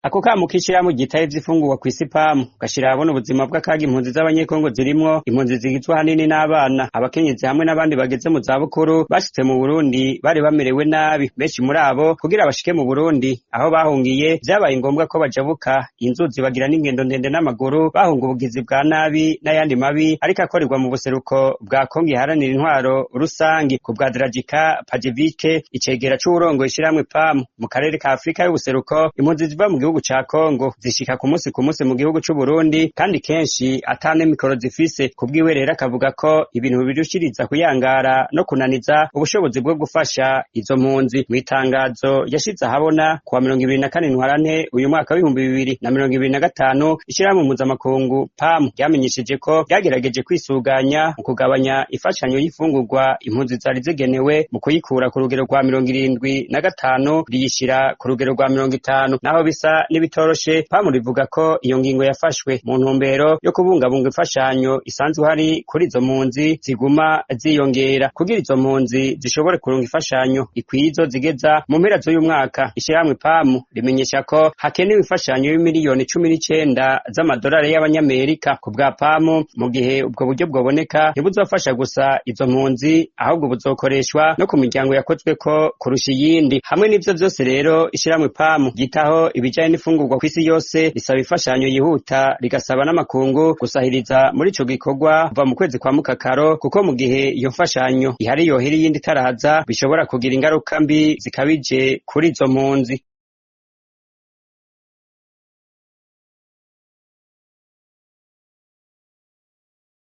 Ako kamo k'ishirahamwe ryitaye ivy'imfungurwa kw'isi PAM gashira ahabona ubuzima bw'akaga impunzi z'abanyekongo zirimwo, impunzi zigizwe ahanini n'abana, abakenyezi hamwe n'abandi bageze mu zabukuru bashitse mu Burundi bari bamerewe nabi. Benshi muri abo kugira bashike mu Burundi aho bahungiye vyabaye ngombwa ko bajabuka inzuzi bagira n'ingendo ndende n'amaguru bahunga ubugizi bwa nabi n'ayandi mabi ariko akorerwa mu buseruko bwa Kongo iharanira intwaro rusangi. Ku bwa Dragika Pajevike, icegera c'uwurongoye ishirahamwe PAM mu karere ka Afrika y'ubuseruko, impunzi ziva mu gihugu ca Kongo zishika ku musi ku musi mu gihugu c'Uburundi kandi kenshi ata n'imikoro zifise. Kubwiwe rero akavuga ko ibintu birushiriza kuyangara no kunaniza ubushobozi bwo gufasha izo mpunzi. Mw'itangazo yashize ahabona kuwa 24 Ntwarante uyu mwaka w'2025, ishirahamwe mpuzamakungu PAM ryamenyesheje ko ryagerageje kwisuganya mu kugabanya imfashanyo y'imfungurwa impunzi zari zigenewe mu kuyikura ku rugero rwa 75 riyishira ku rugero rwa 50. Naho bisa n'ibitoroshe, PAM rivuga ko iyo ngingo yafashwe mu ntumbero yo kubungabunga imfashanyo isanzwe hari kuri izo mpunzi ziguma ziyongera kugira izo mpunzi zishobore kuronka imfashanyo ikwiye izozigeza mu mpera z'uyu mwaka. Ishirahamwe PAM rimenyesha ko hakenewe imfashanyo y'imiliyoni 19 z'amadolari y'abanyamerika. Ku bwa PAM, mu gihe ubwo buryo bwoboneka ntibuzofasha gusa izo mpunzi ahubwo buzokoreshwa no ku miryango yakozweko kurusha iyindi. Hamwe n'ivyo vyose rero, ishirahamwe PAM ryitaho ibijanye n'imfungurwa kw'isi yose risaba imfashanyo yihuta, rigasaba n'amakungu gusahiriza muri ico gikorwa kuva mu kwezi kwa mukakaro, kuko mu gihe iyo mfashanyo ihari yohera iyindi itaraza bishobora kugira ingaruka mbi zikabije kuri izo mpunzi.